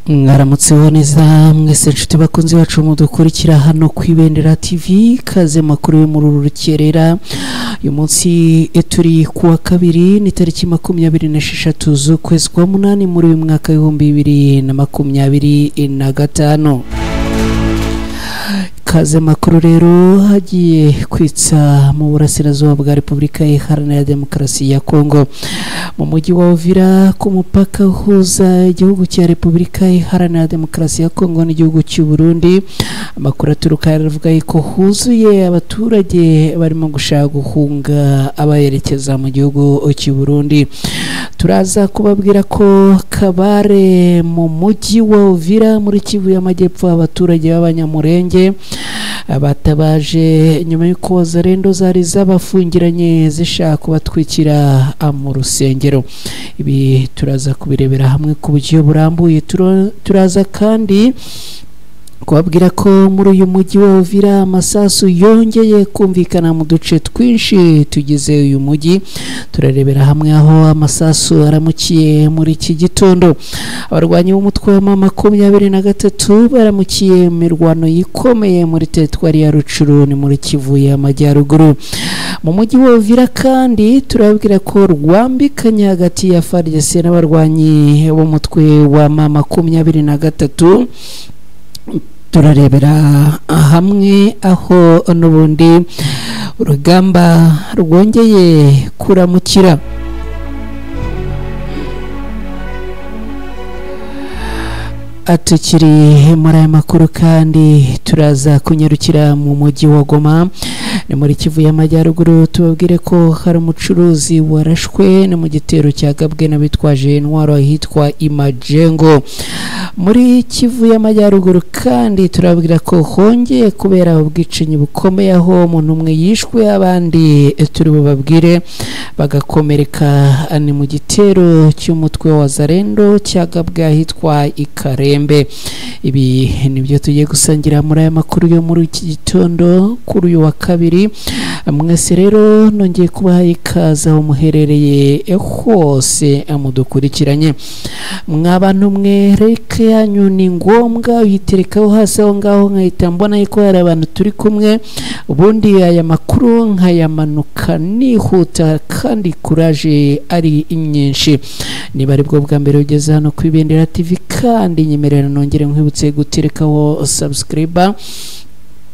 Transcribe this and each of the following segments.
Mwaramutseho neza mwese nshuti bakunzi bacu mudukurikira hano ku Ibendera TV, kaze makuru yo muri uru rukerera. Uyu munsi turi kuwa kabiri, ni tariki 26 z'ukwezi kwa 8 muri uyu mwaka 2025. Kaze makuru rero hagiye kwitsa mu burasirazuba bwa Repubulika Iharanira Demokarasi ya Kongo, mu mujyi wa Uvira ku mupaka uhuza igihugu cya Repubulika Iharanira Demokarasi ya Kongo n'igihugu cy'u Burundi. Amakuru aturuka aravuga ko huzuye abaturage barimo gushaka guhunga abayerekeza mu gihugu cy'u Burundi. Turaza kubabwira ko Kabare mu mujyi wa Uvira muri Kivu y'Amajyepfo abaturage b'Abanyamurenge batabaje nyuma y'uko Wazalendo zari zabafungiranye zishaka kubatwikira mu rusengero. Ibi turaza kubirebera hamwe ku buryo burambuye. Turaza kandi kubabwira ko muri uyu mujyi wa Uvira amasasu yongeye kumvikana mu duce twinshi tugize uyu mujyi. Turarebera hamwe aho amasasu aramukiye muri iki gitondo. Abarwanyi b'umutwe wa 23 baramukiye mu mirwano ikomeye muri teritwari ya Rucuru ni muri Kivu y'Amajyaruguru. Mu mujyi wa Uvira kandi turababwira ko rwambikanye hagati ya FARDC n'abarwanyi b'umutwe wa 23. Turarebera hamwe aho n'ubundi urugamba rwongeye kuramukira. Atukiri muri aya makuru kandi turaza kunyarukira mu mujyi wa Goma ni muri Kivu y'Amajyaruguru. Tubabwire ko hari umucuruzi warashwe ni mu gitero cyagabwe n'abitwaje intwaro ahitwa Imajengo muri Kivu y'Amajyaruguru. Kandi turababwira ko hongeye kubera ubwicanyi bukomeye aho umuntu umwe yishwe abandi turi bubabwire bagakomereka, ni mu gitero cy'umutwe wa Wazalendo cyagabwe ahitwa Ikarembe. Ibi nibyo tugiye gusangira muri aya makuru yo muri iki gitondo kuri uyu wa kabiri. Mwese rero nongeye kubaha ikaze aho muherereye hose mudukurikiranye. Mwabantu mwe reke yanyu ni ngombwa uyiterekaho hasi aho ngaho nkahita mbona ko hari abantu turi kumwe, ubundi aya makuru nkayamanuka nihuta kandi kuraje ari nyinshi. Niba ari bwo bwa mbere ugeze hano ku Ibendera TV kandi nyemerera nongere nkwibutse guterekaho subscribe,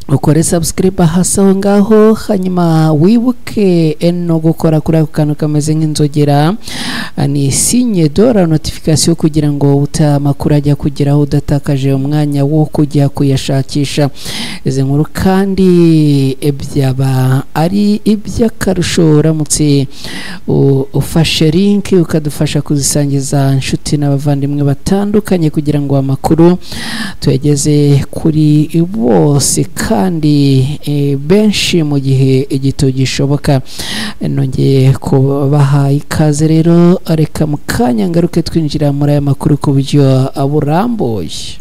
ukore subscribe hasi aho ngaho, hanyuma wibuke no gukora kuri ako kantu kameze nk'inzogera ni signe de la notification kugira ngo utamakuru ajya kugeraho udatakaje umwanya wo kujya kuyashakisha. Izi nkuru kandi byaba ari iby'akarusho uramutse ufashe link ukadufasha kuzisangiza inshuti n'abavandimwe batandukanye kugira ngo amakuru tuyageze kuri bose kandi benshi mu gihe gito gishoboka. Nongeye kubaha ikaze rero, reka mu kanya ngaruke twinjira muri aya makuru ku buryo burambuye.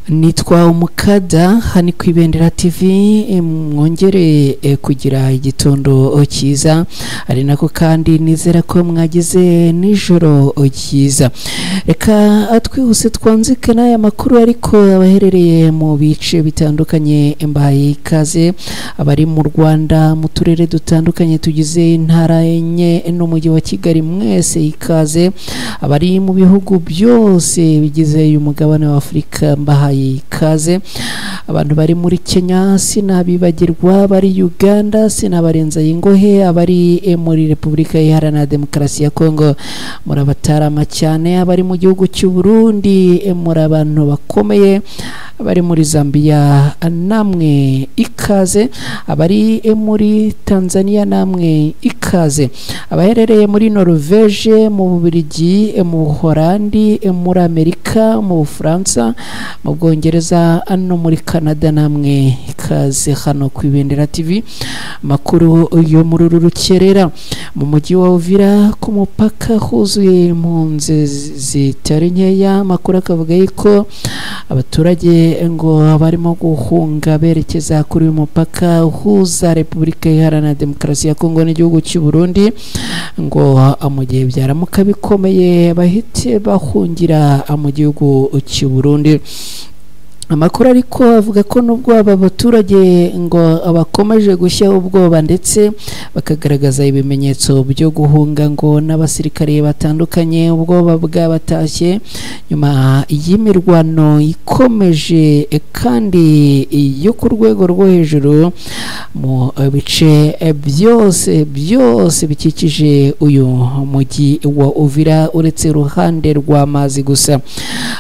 Nitwa Umukada hani ku Ibendera TV, mwongere kugira igitondo cyiza, ari nako kandi nizera ko mwagize nijoro cyiza. Reka twihuse twanzike n'aya makuru ariko abaherereye mu bice bitandukanye mbahaye ikaze, abari mu Rwanda mu turere dutandukanye tugize intara enye n'umujyi wa Kigali mwese ikaze, abari mu bihugu byose bigize uyu mugabane wa Afurika mbahaye ikaze, abantu bari muri Kenya sinabibagirwa, bari Uganda sinabarenza ingohe, abari muri Repubulika Iharanira Demokarasi ya Kongo murabatarama cyane, abari mu gihugu cy'u Burundi muri abantu bakomeye, abari muri Zambia namwe ikaze, abari muri Tanzania namwe ikaze, abaherereye muri Norvege, mu Bubiligi, mu Buholandi, muri Amerika, mu Bufaransa, mu Bwongereza no muri Canada, namwe ikaze hano ku Ibendera TV. Makuru yo muri uru rukerera: mu mujyi wa Uvira ku mupaka huzuye impunzi zitari nkeya. Amakuru akavuga yuko abaturage ngo barimo guhunga berekeza kuri uyu mupaka uhuza Repubulika Iharanira Demokarasi ya Kongo n'igihugu cy'u Burundi, ngo mu gihe byaramuka bikomeye bahite bahungira mu gihugu cy'u Burundi. Amakuru ariko avuga ko nubwo aba baturage ngo bakomeje gushya ubwoba ndetse bakagaragaza ibimenyetso byo guhunga, ngo n'abasirikare batandukanye ubwoba bwabatashye nyuma y'imirwano ikomeje kandi yo ku rwego rwo hejuru mu bice byose byose bikikije uyu mujyi wa Uvira, uretse uruhande rw'amazi gusa.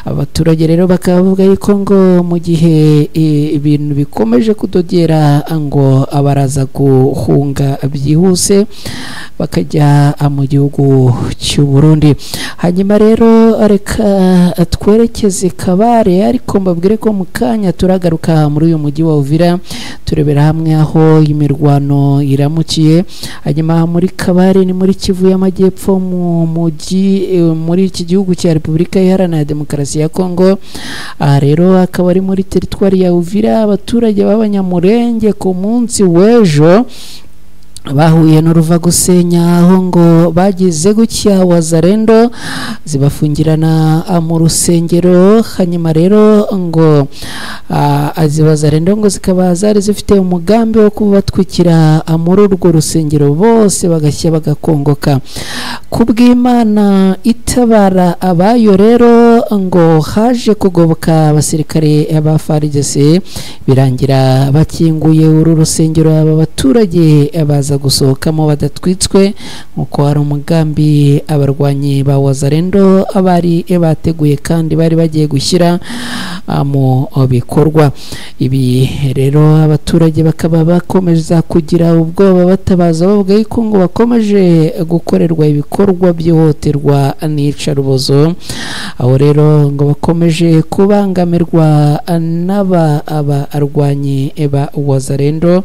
Abaturage rero bakaba bavuga yuko ngo mu gihe ibintu bikomeje kudogera ngo abaraza guhunga byihuse bakajya mu gihugu cy'u Burundi. Hanyuma rero reka twerekeze Kabare, ariko mbabwire ko mu kanya turagaruka muri uyu mujyi wa Uvira turebera hamwe aho imirwano iramukiye. Hanyuma muri Kabare ni muri Kivu y'Amajyepfo, mu mujyi muri iki gihugu cya Repubulika Iharanira Demokarasi ya Kongo. Aha rero akaba ari muri teritwari ya Uvira. Abaturage b'Abanyamurenge ku munsi w'ejo bahuye n'uruva gusenya, aho ngo bagize gutya Wazalendo zibafungirana mu rusengero. Hanyuma rero ngo Wazalendo ngo zikaba zari zifite umugambi wo kubatwikira muri urwo rusengero bose bagashya bagakongoka. Kubw'Imana itabara abayo rero ngo haje kugoboka abasirikare ba FARDC, birangira bakinguye uru rusengero, aba baturage baza gusohokamo badatwitswe, nkuko hari umugambi abarwanyi ba Wazalendo abari bateguye kandi bari bagiye gushyira mu bikorwa. Ibi rero abaturage bakaba bakomeza kugira ubwoba, batabaza bavuga yuko ngo bakomeje gukorerwa ibikorwa by'ihohoterwa n'iyicarubozo, aho rero ngo bakomeje kubangamirwa n'aba abarwanyi ba Wazalendo,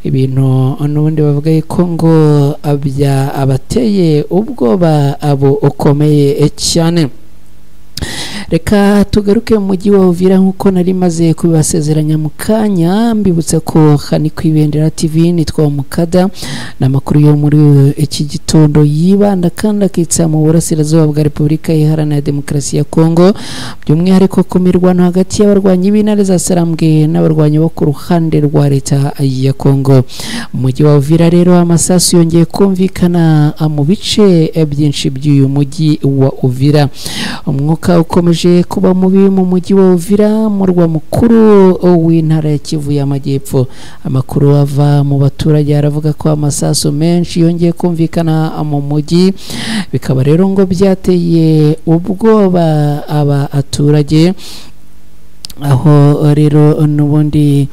ibintu n'ubundi bavuga yuko ngo abateye ubwoba abo ukomeye cyane. Reka tugaruke mu mujyi wa Uvira nkuko nari maze kubibasezeranya mu kanya, mbibutsa ko hani ku Ibendera TV, nitwa Mukada, n'amakuru yo muri iki gitondo yibanda kandi akitsa mu burasirazuba bwa Repubulika Iharanira Demokarasi ya Kongo, by'umwihariko ku mirwano hagati y'abarwanyi b'intare za Sarambwe n'abarwanyi bo ku ruhande rwa leta ya Kongo. Mu mujyi wa Uvira rero amasasu yongeye kumvikana mu bice byinshi by'uyu mujyi wa Uvira. Umwuka ukomeje kuba mubi mu mujyi wa Uvira, murwa mukuru w'intara ya Kivu y'Amajyepfo. Amakuru ava mu baturage aravuga ko amasasu menshi yongeye kumvikana mu mujyi, bikaba rero ngo byateye ubwoba abaturage. Aho rero n'ubundi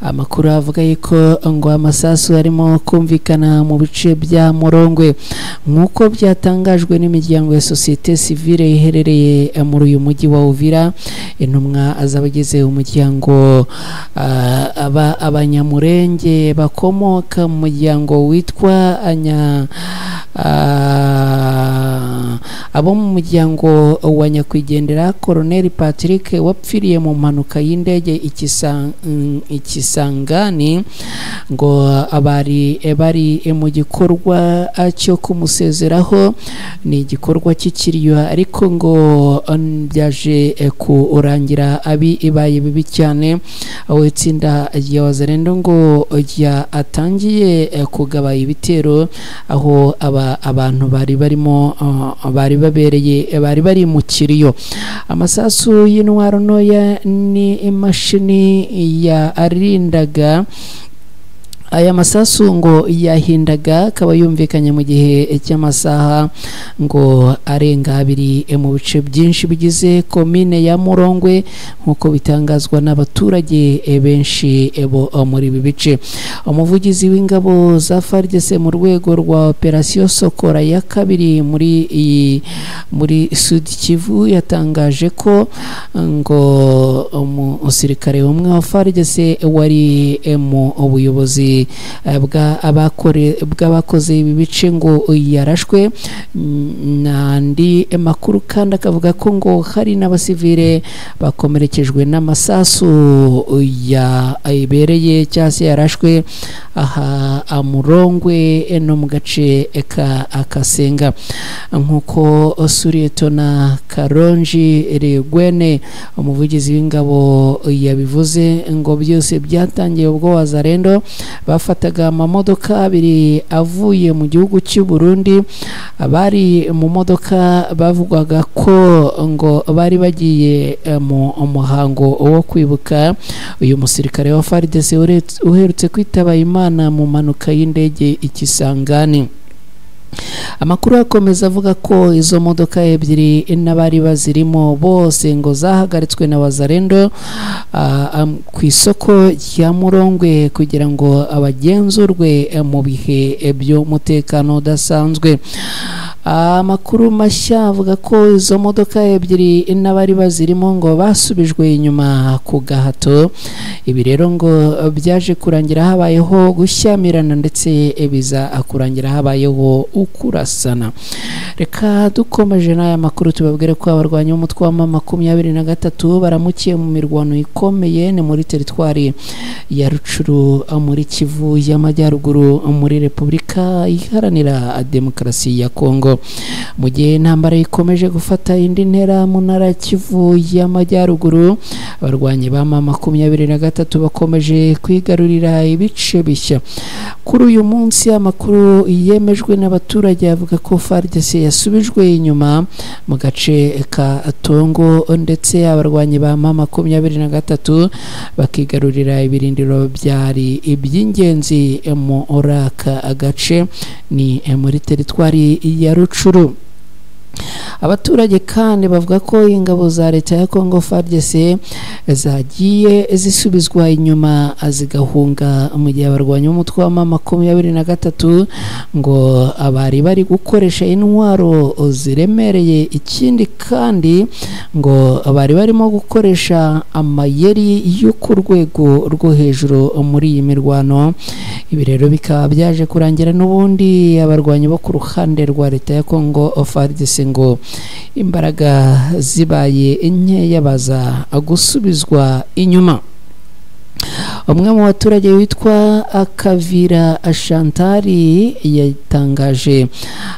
amakuru avuga yuko ngo amasasu arimo kumvikana mu bice bya Murongwe, nk'uko byatangajwe n'imiryango ya sosiyete sivile iherereye muri uyu mujyi wa Uvira. Intumwa z'abagize umuryango Abanyamurenge bakomoka mu muryango witwa abo mu muryango wa nyakwigendera Colonel Patrick wapfiriye mu mpanuka y'indege ikisangani, ngo abari bari mu gikorwa cyo kumusezeraho, ni igikorwa cy'ikiriyo, ariko ngo byaje kurangira abi ibaye bibi cyane, aho itsinda rya Wazalendo ngo ryatangiye kugaba ibitero, aho abantu bari barimo bari babereye bari bari mu kiriyo. Amasasu y'intwaro ntoya ni imashini yarindaga Aya masasu ngo yahindaga akaba yumvikanye mu gihe cy'amasaha ngo arenga abiri mu bice byinshi bigize komine ya Murongwe, nk'uko bitangazwa n'abaturage benshi bo muri ibi bice. Umuvugizi w'ingabo za FARDC mu rwego rwa Operation Sokora ya kabiri muri Sud Kivu yatangaje ko ngo umusirikare umwe wa FARDC wari mu ubuyobozi bw'abakoze ibi bice ngo yarashwe. N'andi makuru kandi akavuga ko ngo hari n'abasivile bakomerekejwe n'amasasu yabereye cyangwa se yarashwe aha Murongwe no mu gace ka Kasenga, nk'uko Suriyetona Karonji Regwene umuvugizi w'ingabo yabivuze. Ngo byose byatangiye ubwo Wazalendo bafataga amamodoka abiri avuye mu gihugu cy'u Burundi. Abari mu modoka bavugwaga ko ngo bari bagiye mu muhango wo kwibuka uyu musirikare wa FARDC uherutse kwitaba Imana mu mpanuka y'indege ikisangani. Amakuru akomeza avuga ko izo modoka ebyiri n'abari bazirimo bose ngo zahagaritswe na Wazalendo ku isoko rya Murongwe kugira ngo abagenzurwe mu bihe by'umutekano udasanzwe. Amakuru mashya avuga ko izo modoka ebyiri n'abari bazirimo ngo basubijwe inyuma ku gahato. Ibi rero ngo byaje kurangira habayeho gushyamirana ndetse biza kurangira habayeho ukurasana. Reka dukomeje n'aya makuru tubabwire ko abarwanyi b'umutwe wa M23 baramukiye mu mirwano ikomeye ni muri teritwari ya Rucuru muri Kivu y'Amajyaruguru muri Repubulika Iharanira Demokarasi ya Kongo. Mu gihe intambara ikomeje gufata indi ntera mu ntara Kivu y'Amajyaruguru, abarwanyi ba M23 bakomeje kwigarurira ibice bishya. Kuri uyu munsi amakuru yemejwe n'abaturage avuga ko FARDC yasubijwe inyuma mu gace ka Tongo, ndetse abarwanyi ba M23 bakigarurira ibirindiro byari iby'ingenzi mu aka gace ni muri teritwari ya Rucuru. Abaturage kandi bavuga ko ingabo za leta ya Congo FARDC zagiye zisubizwa inyuma zigahunga, mu gihe abarwanyi b'umutwe wa M23 ngo abari bari gukoresha intwaro ziremereye, ikindi kandi ngo bari barimo gukoresha amayeri yo ku rwego rwo hejuru muri iyi mirwano. Ibi rero bikaba byaje kurangira n'ubundi abarwanyi bo ku ruhande rwa leta ya Congo FARDC ngo imbaraga zibaye nkeya baza gusubizwa inyuma. Umwe mu baturage witwa Akavira Shantari yatangaje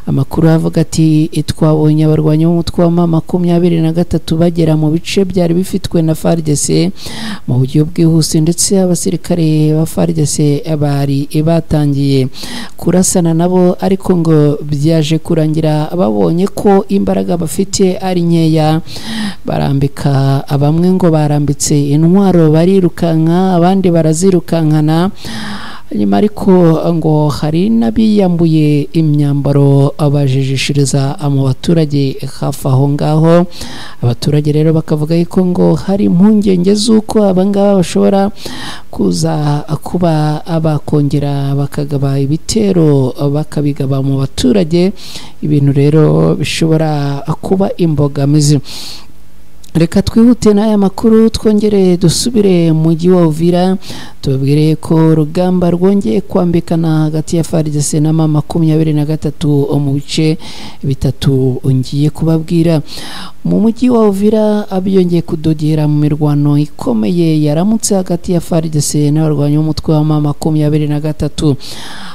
amakuru avuga ati twabonye abarwanyi b'umutwe wa M23 bagera mu bice byari bifitwe na FARDC mu buryo bwihuse, ndetse abasirikare ba FARDC bari batangiye kurasana nabo, ariko ngo byaje kurangira babonye ko imbaraga bafite ari nkeya, barambika bamwe ngo barambitse intwaro barirukanka, abandi barazirukankana. Nyuma ariko ngo hari n'abiyambuye imyambaro abajijishiriza mu baturage hafi aho ngaho. Abaturage rero bakavuga yuko ngo hari impungenge z'uko abangaba bashobora kuza kuba bakongera bakagaba ibitero bakabigaba mu baturage, ibintu rero bishobora kuba imbogamizi. Reka twihute n'aya makuru twongere dusubire mu mujyi wa Uvira, tubabwire ko urugamba rwongeye kwambikana hagati ya FARDC na M23 mu bice bitatu ngiye kubabwira. Mu mujyi wa Uvira abiyongeye kudogera mu mirwano ikomeye yaramutse hagati ya FARDC n'abarwanyi b'umutwe wa M23.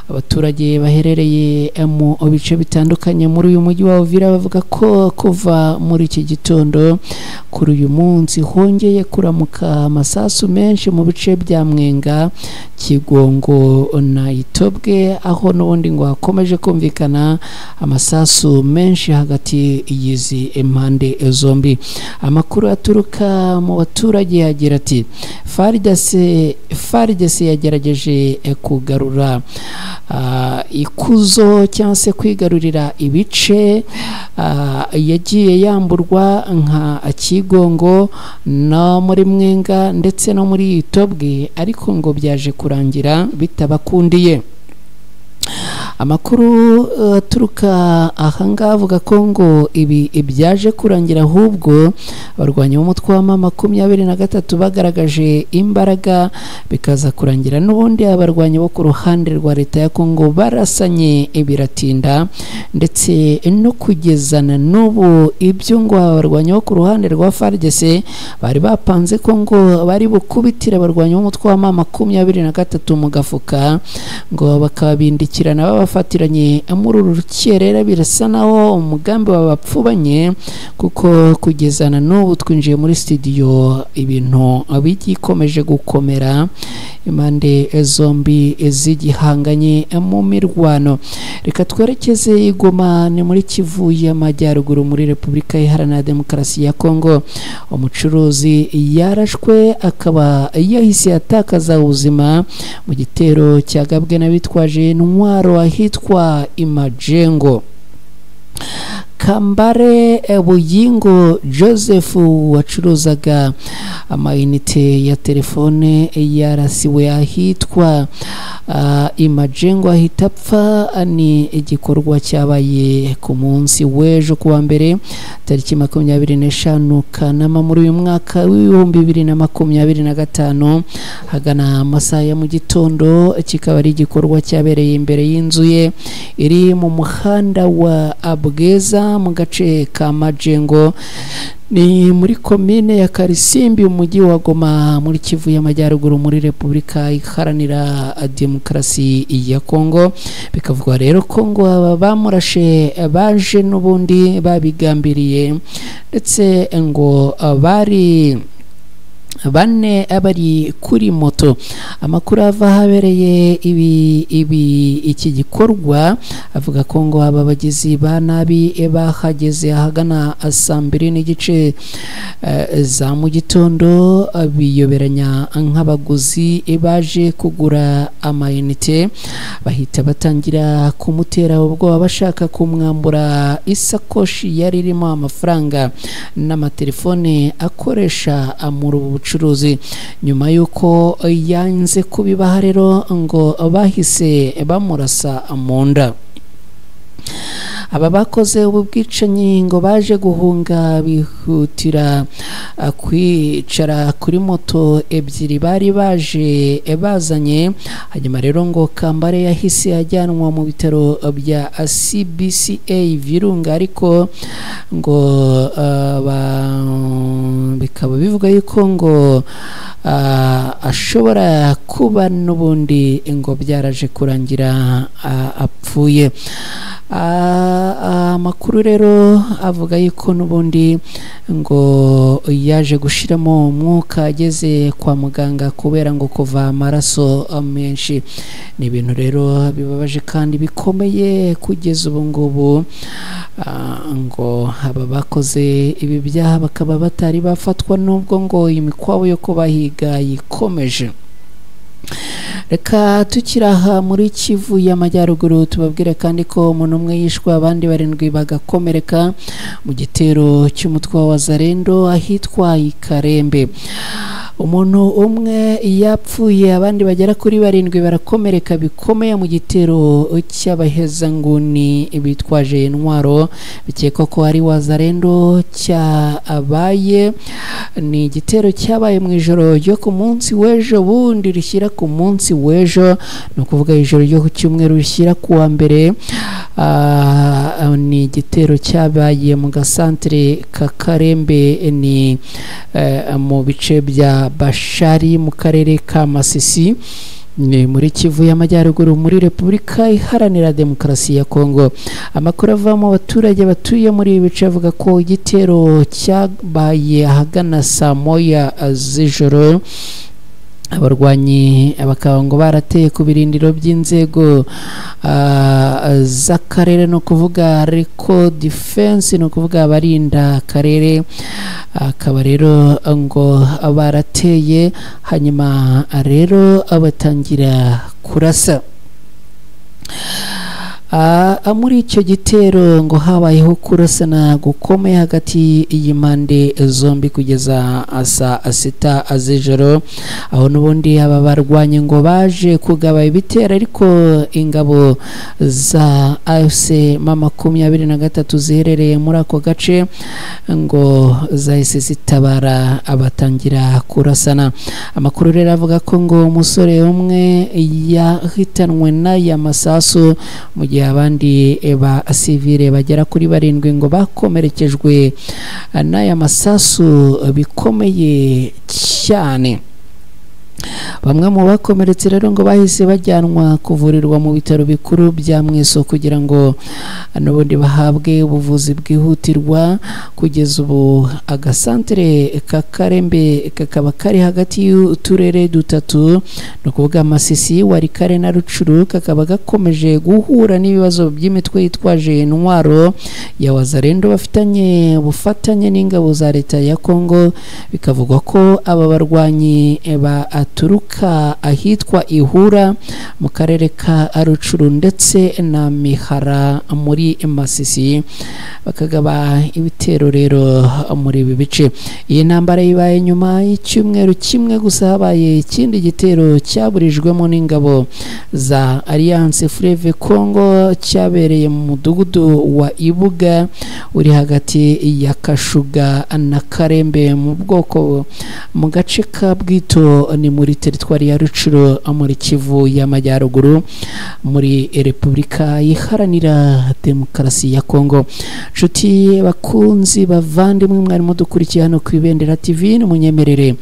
Abaturage baherereye mu bice bitandukanye muri uyu mujyi wa Uvira bavuga ko kuva muri iki gitondo kuri uyu munsi hongeye kuramuka amasasu menshi mu bice bya Mwenga, Kigongo na Itobwe, aho n'ubundi ngo hakomeje kumvikana amasasu menshi hagati y'izi impande zombi. Amakuru aturuka mu baturage agira ati FARDC yagerageje kugarura ikuzo cyangwa se kwigarurira ibice yagiye yamburwa nka Kigongo no muri Mwenga ndetse no muri Itobwe, ariko ngo byaje kurangira bitabakundiye. Amakuru aturuka ahangaha avuga ko ngo ibi byaje kurangira ahubwo abarwanyi b'umutwe wa M23 bagaragaje imbaraga, bikaza kurangira n'ubundi abarwanyi bo ku ruhande rwa leta ya Kongo barasanye biratinda, ndetse no kugezana n'ubu ibyo ngo abarwanyi bo ku ruhande rwa FARDC bari bapanze ko ngo bari bukubitira abarwanyi b'umutwe wa M23 mu gafuka, ngo bakabindikirana bafatiranye muri uru rukerera. Birasa naho umugambi wabapfubanye, kuko kugezana n'ubu twinjiye muri studio ibintu bigikomeje gukomera, impande zombi zigihanganye mu mirwano. Reka twerekeze i Goma, ni muri Kivu y'Amajyaruguru muri Repubulika Iharanira Demokarasi ya Kongo. Umucuruzi yarashwe akaba yahise atakaza ubuzima mu gitero cyagabwe n'abitwaje intwaro ahitwa Imajengo. Kambare Buyingo Joseph wacuruzaga amayinite ya telefone yarasiwe ahitwa Imajengo ahita apfa. Ni igikorwa cyabaye ku munsi w'ejo kuwa mbere tariki 25 Kanama muri uyu mwaka w'2025 hagana amasaha ya mu gitondo. Kikaba ari igikorwa cyabereye imbere y'inzu ye iri mu muhanda wa Abweza mu gace ka Majengo, ni muri komine ya Karisimbi, umujyi wa Goma muri Kivu y'Amajyaruguru muri Repubulika Iharanira Demokarasi ya Kongo. Bikavugwa rero ko ngo aba bamurashe baje n'ubundi babigambiriye, ndetse ngo bari bane abari kuri moto. Amakuru ava habereye ibi iki gikorwa avuga ko ngo aba bagizi ba nabi bahageze ahagana saa 2:30 za mu gitondo, biyoberanya nk'abaguzi baje kugura amayinite, bahita batangira kumutera ubwoba bashaka kumwambura isakoshi yari irimo amafaranga n'amatelefone akoresha muri ubu bucuruzi. Nyuma yuko yanze kubibaha rero ngo bahise bamurasa mu nda. Aba bakoze ubu bwicanyi ngo baje guhunga bihutira kwicara kuri moto ebyiri bari baje bazanye. Hanyuma rero ngo Kambare yahise ajyanwa mu bitaro bya CBCA Virunga, ariko ngo bikaba bivuga yuko ngo ashobora kuba n'ubundi ngo byaraje kurangira apfuye. Amakuru rero avuga yuko n'ubundi ngo yaje gushiramo umwuka ageze kwa muganga kubera ngo kuva amaraso menshi. Ni ibintu rero bibabaje kandi bikomeye kugeza ubu ngubu, ngo aba bakoze ibi byaha bakaba batari bafatwa, nubwo ngo imikwabo yo kubahiga yikomeje. Reka tukiraha muri Kivu y'Amajyaruguru tubabwire kandi ko umuntu umwe yishwe abandi 7 bagakomereka mu gitero cy'umutwe wa Wazalendo ahitwa Ikarembe. Umuntu umwe yapfuye abandi bagera kuri 7 barakomereka bikomeye mu gitero cy'abahezanguni bitwaje intwaro, bikekwa ko ari Wazalendo cyabaye. Ni igitero cyabaye mu ijoro ryo ku munsi w'ejo bundi rishyira ku munsi w'ejo, ni ukuvuga ijoro ryo ku cyumweru rishyira ku wa mbere. Ni igitero cyabaye mu gasantere ka Karembe, ni mu bice bya Bashari mu karere ka Masisi. Ni muri Kivu y'Amajyaruguru muri Repubulika Iharanira Demokarasi ya Kongo. Amakuru ava mu baturage batuye muri ibi bice avuga ko igitero cyabaye ahagana saa moya z'ijoro. Abarwanyi bakaba ngo barateye ku birindiro by'inzego z'akarere, ni ukuvuga ariko defense, ni ukuvuga abarinda akarere. Akaba rero ngo barateye, hanyuma rero batangira kurasa. Muri icyo gitero ngo habayeho kurasana gukomeye hagati y'impande zombi kugeza saa sita z'ijoro, aho n'ubundi aba barwanyi ngo baje kugaba ibitero, ariko ingabo za AFC M23 ziherereye muri ako gace ngo zahise zitabara, abatangira kurasana. Amakuru rero avuga ko ngo umusore umwe yahitanwe n'aya masasu, mu gihe abandi ba sivile bagera kuri 7 ngo bakomerekejwe n'aya masasu bikomeye cyane. Bamwe mu bakomeretse rero ngo bahise bajyanwa kuvurirwa mu bitaro bikuru bya Mweso kugira ngo n'ubundi bahabwe ubuvuzi bwihutirwa. Kugeza ubu agasantere ka Karembe kakaba kari hagati y'uturere dutatu, ni ukuvuga Masisi, Walikare na Rucuru, kakaba gakomeje guhura n'ibibazo by'imitwe yitwaje intwaro ya Wazalendo bafitanye ubufatanye n'ingabo za leta ya Kongo. Bikavugwa ko aba barwanyi baturuka ahitwa Ihura mu karere ka Rucuru ndetse na Mihara muri Masisi, bakagaba ibitero rero muri ibi bice. Iyi ntambara ibaye nyuma y'icyumweru kimwe gusa habaye ikindi gitero cyaburijwemo n'ingabo za Alliance Fleuve Congo cyabereye mu mudugudu wa Ibuga uri hagati ya Kashuga na Karembe mu bwoko mu gace ka Bwito, ni muri teritwari ya Rucuru muri Kivu y'Amajyaruguru muri Repubulika Iharanira Demokarasi ya Kongo. Nshuti bakunzi bavandimwe mwari mudukurikiye hano ku Ibendera TV, n'umunyemerere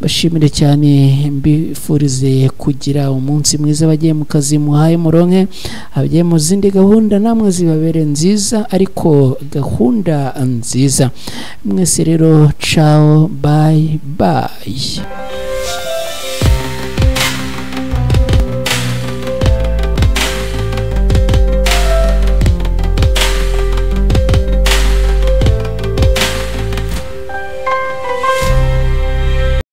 bashimire cyane, mbifurize kugira umunsi mwiza. Bagiye mu kazi muhaye muronke, abagiye mu zindi gahunda namwe zibabere nziza, ariko gahunda nziza mwese rero. Ciao, bye bye.